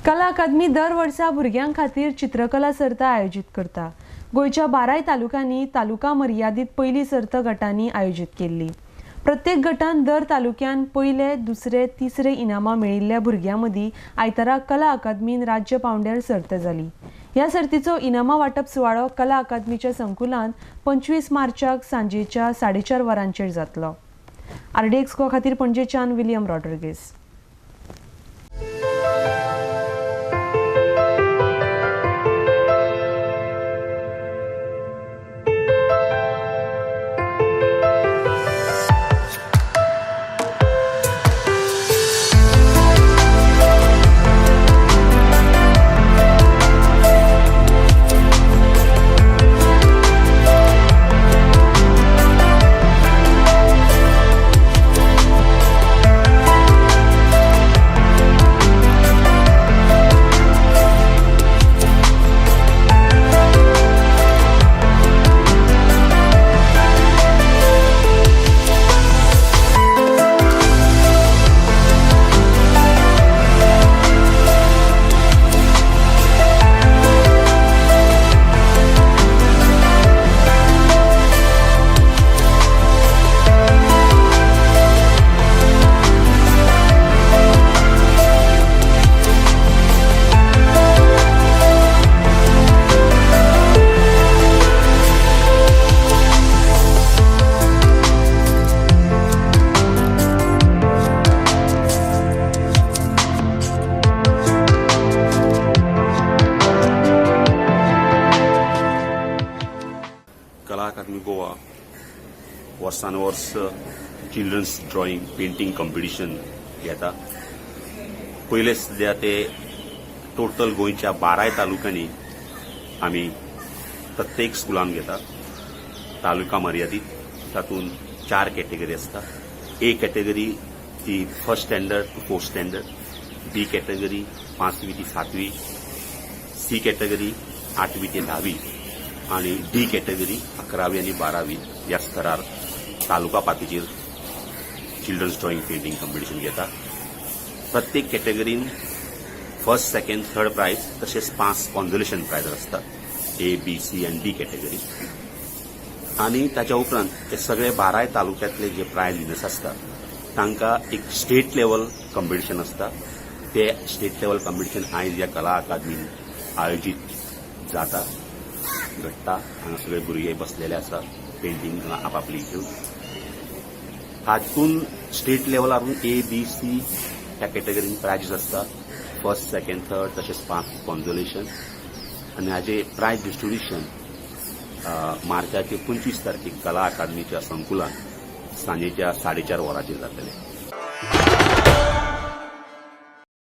कला अकादमी दर वर्सा भुरग्यां खातीर चित्रकला सर्त आयोजीत करता. गोंयच्या 12 तालुक्यांनी तालुका मर्यादीत पयली सर्त गटांनी आयोजीत केल्ली. प्रत्येक गटान दर तालुक्यान पयले, दुसरे, तिसरे इनामां मेळिल्ल्या भुरग्यां मदीं आयतारा कला अकादमीन राज्य पांवड्यार सर्त जाली. ह्या सर्तीचो इनामां वांटप सुवाळो कला अकादमीच्या संकुलान 25 मार्चाक सांजेच्या 4:30 वरांचेर जातलो. आरडीएक्स गोवा खातीर पणजेच्यान विलियम रॉड्रिगेज. कला अकादमी गोवा वर्सान वर्स चिल्ड्रन्स ड्रॉइंग पेंटींग कॉम्पिटिशन घेता. पयले सद्या ते टोटल गोंयच्या 12 तालुक्यांनी आमी प्रत्येक स्कुलान घेता. तालुका मर्यादीत तातूंत 4 कॅटेगरी आसता. ए कॅटेगरी ती first standard to fourth standard, B category 5वी ते 7वी, सी कॅटेगरी 8वी ते 10वी आणि डी कॅटेगरी 11वी आणि 12वी ह्या स्तरार तालुका पातळीचेर चिल्ड्रन्स ड्रॉइंग पेंटींग कॉम्पिटिशन घेता. प्रत्येक कॅटेगरीन फर्स्ट, सेकंड, थर्ड प्रायज तशेंच 5 कॉन्सोलेशन प्रायज आसतात, ए, बी, सी आनी डी कॅटेगरी. आनी ताच्या उपरांत ते सगळे 12 तालुक्यांतले जे प्रायज विनर्स आसतात तांकां एक स्टेट लेवल कॉम्पिटिशन आसता. ते स्टेट लेवल कॉम्पिटिशन आयज ह्या कला अकादमीन आयोजीत जाता, घडटा. हांगा सगळे भुरगे बसलेले आसा पेंटींग आपापली घेवन. हातून स्टेट लेवलार ए, बी, सी ह्या कॅटेगरीन प्रायजीस आसता, फर्स्ट, सेकंड, थर्ड तशेंच 5 कॉन्सोलेशन. आनी हाजे प्रायज डिस्ट्रिब्युशन मार्चाचे 25 तारखेक कला अकादमीच्या संकुलान सांजेच्या 4:30 वरांचेर जातलें.